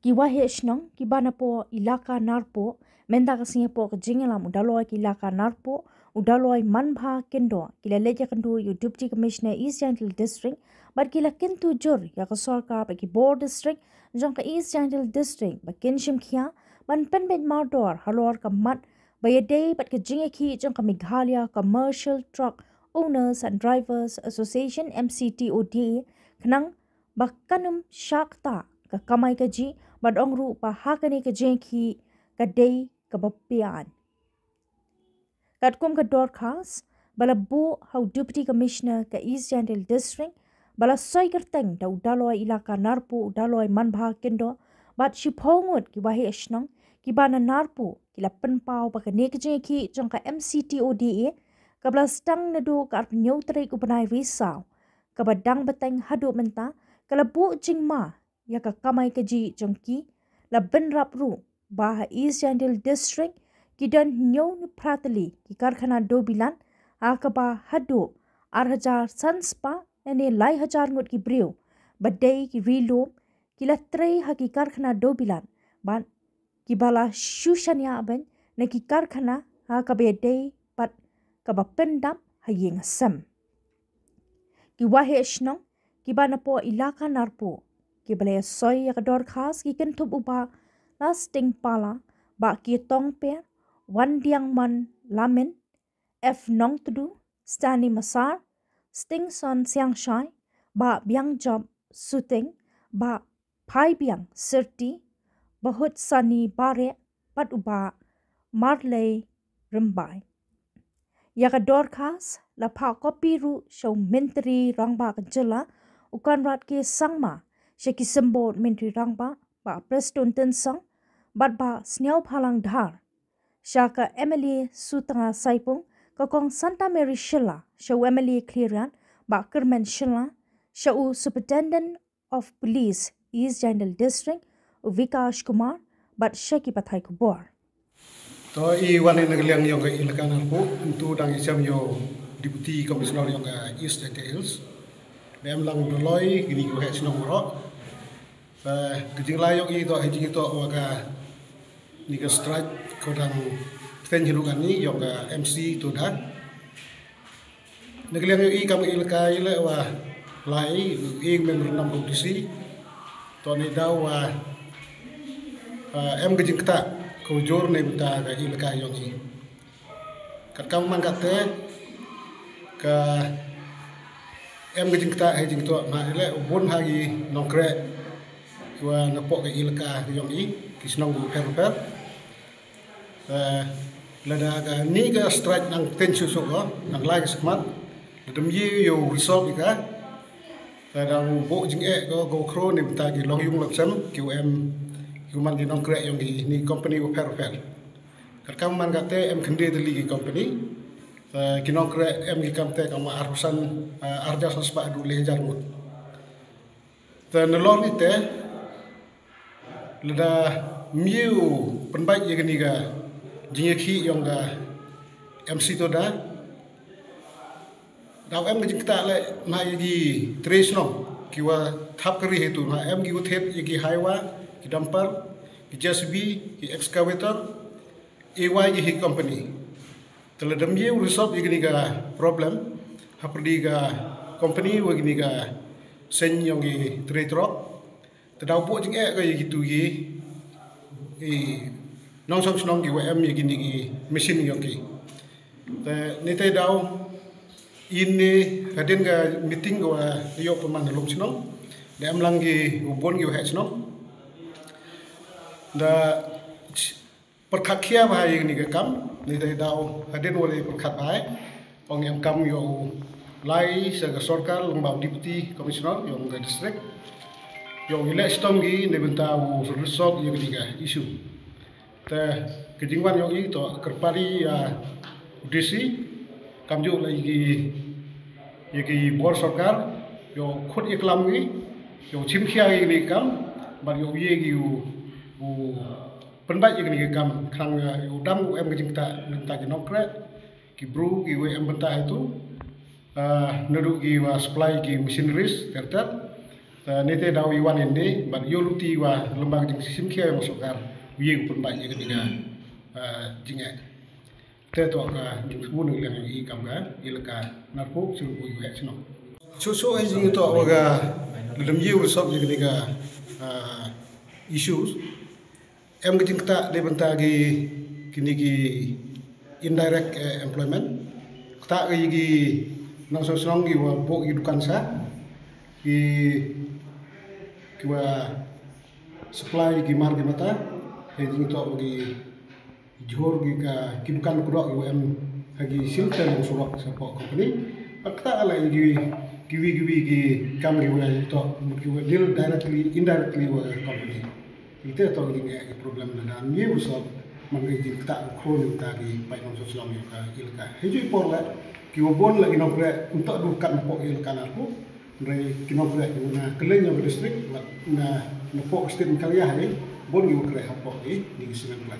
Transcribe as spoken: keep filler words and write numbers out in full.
Ki waheh shnong kiba napoh Ilaka Narpuh mynta ka sngi hapoh ka jingïalam u Daloi ka Ilaka Narpuh, u Daloi Manbha Kindo, ki la leit ïakynduh ïa u Deputy Commissioner East Jaintia Hills District bad ki la kyntu jur ïa ka sorkar bad ki bor district jong ka East Jaintia Hills District ba kin shim khia ban pynbeit mardor halor ka mat ba ïadei bad ka jingïakhih jong ka Meghalaya Commercial Truck Owners and Drivers Association, M C T O D A, khnang ba kan ym shah ktah ka kamai kajih bad ong ruh ba ha kane ka jingïakhih ka dei kaba pia. Katkum ka dorkhas ba la buh ha u Deputy Commissioner ka East Jaintia Hills District ba la soi kyrteng da u Daloi Ilaka Narpuh, u Daloi Manbha Kindo, bad shiphew ngut ki waheh shnong kiba na Narpuh ki la pynpaw ba kane ka jingïakhih jong ka M C T O D A kaba la sdang naduh ka arphew tarik u bnai Risaw kaba dang bteng haduh mynta ka la buh jingma ïa ka kamai kajih jong ki, la bynrap ruh ba ha East Jaintia Hills District ki don hynñiew ne phra tylli ki karkhana dewbilat, ha kaba haduh ar hajar san spah ne lai hajar ngut ki briew ba dei ki ri lum ki la trei ha ki karkhana dewbilat bad kiba la shu shaniah beiñ na ki karkhana ha kaba ïadei bad kaba pyndap ha ïing ha sem. Ki waheh shnong kiba napoh Ilaka Narpuh kiba la ïasoi ïa ka dorkhas ki kynthup u Bah Lasting Pala, Bah Kiatong Per, Wandiangman Lamin, F Nongtdu, Stanley Masar, Stingson Siangshai, Bah Biangjop Suting, Bah Phaibiang Sirti, Bah Hutsani Bareh bad u Bah Marley Rymbai. Ïa ka dorkhas la phah kopi ruh sha u Myntri Rangbah ka jylla u Conrad K Sangma, sha ki symbud Myntri Rangbah Bah Prestone Tynsong bad Bah Sniawbhalang Dhar, sha ka M L A Sutnga Saipung, ka Kong Santa Mary Shylla, sha u M L A Khliehriat Bah Kyrmen Shylla, sha u Superintendent of Police East Jaintia Hills District u Vikash Kumar bad sha ki pathai khubor. To, i wan na ka liang jong ka Ilaka Narpuh, ntu dang i sem ïa u Deputy Commissioner jong ka East Jaintia Hills. Ba em lang u Daloi, kine ki waheh shnong baroh. Ba ka jinglai jong i to ha jingïatoh wa kane ka strike kaba dang bteng haduh katne jong ka M C T O D A. Na ka liang ïa i kam i Ilaka i leh wa lai i memorandum ka D C. To, ne daw wa, ah, em ka jingktah ka jur na bynta ka Ilaka jong i. Katkam man kata ka em ka jingktah ha jingïatoh ma i leh u bun ha ki nongkreh wa napoh ka Ilaka jong i, ki shnong bapher bapher. Eh, lada kane ka strike nang bteng shuh shuh ko, nang lai ka shakmat, lada ym ïoh resolve ïa ka, lada u buh jingeh ko, ko khro na bynta ki long ïung long sem, ki wa em, ki wa man ki nongkreh jong kine ki company bapher bapher. Katkam man kata em khyndiat tylli ki company, eh, ki nongkreh em ki kam te kam ar san, eh, ar hajar san spah haduh lai hajar ngut. Te nalor ngi te, lada ym ïoh pynbeit ïa kane ka jingïakhih jong ka M C T O D A, daw em ka jingktah leh na ïa ki trei shnong ki wa thap ka ri hi tu, na em ki wa thied ïa ki highway, ki dumper, ki J C B, ki excavator, A Y G hi company. Te lada ym ïoh resolve ïa kane ka problem hapyrdi ka company wa kane ka seng jong ki trei trok, te daw buh jingeh ka ïa kitu ki, i nongshong shnong ki wa em ïa kine ki machine jong ki. Te ngi te daw ine hadien ka meeting ka wa ïoh pynman ha lum shnong, da em lang ki wa bun ki waheh shnong. Da pyrkhat khia bha ïa kane ka kam, ngi te daw hadien wa la pyrkhat bha, ong em kam ïoh u lai sha ka sorkar lyngba u Deputy Commissioner jong ka district, ïoh u leh shitom ki na bynta u resolve ïa kane ka issue. Te ka jingwan jong i to kyrpad ïa u D C, kamjooh la ïa ki, ïa ki bor sorkar, ïoh khut ïa klam ki, ïoh chim khia ïa kane ka kam, bad ïoh ïa ki u, u pynbeit ïa kane ka kam, khnang, eh, u dang u em ka jingktah na bynta ki nongkreh, ki bru, ki wa em bynta ha itu, eh, naduh ki wa supply ki machineries, ter ter, Te nete daw i wan ynne bad ïoh luti wa lem bad ka jingshim khia ïa u sorkar u ïa u pynbeit ïa kane ka, ah, jingeh. Te to ka jingthmu na liang i kam ka elaka Narpuh shu u ïa shnong. Shu shu ai jingto wa ka lem ïa u resolve ïa kane ka, ah, issues. Em ka jingktah dei bynta ki kine ki indirect, eh, employment. Ktah ka ïa ki nongshong shnong ki wa buh ki dukan sha ki, ki wa supply ki mar ki mata. Hei jingto ki jhur ki ka ki dukan kudok ki wa em ha ki shilteng surok sha pok company. Ktah ka la ïa ki kiwi kiwi ki kam ki wa to ki wa deal directly indirectly wa company. Ite to ki ding eh problem na dan ye u sop man ki jingktah u khun u ta ki paid nongshong shnong ïa ka elaka. Hei ju i por la ki wa bun la ki nongkreh un to du kat na pok elaka Narpuh. Hynrei ki nongkreh ki na kylliang ïa ka district bad na na pok state Meghalaya hei bun ki wa kreh ha pok i ni ki shnong pla.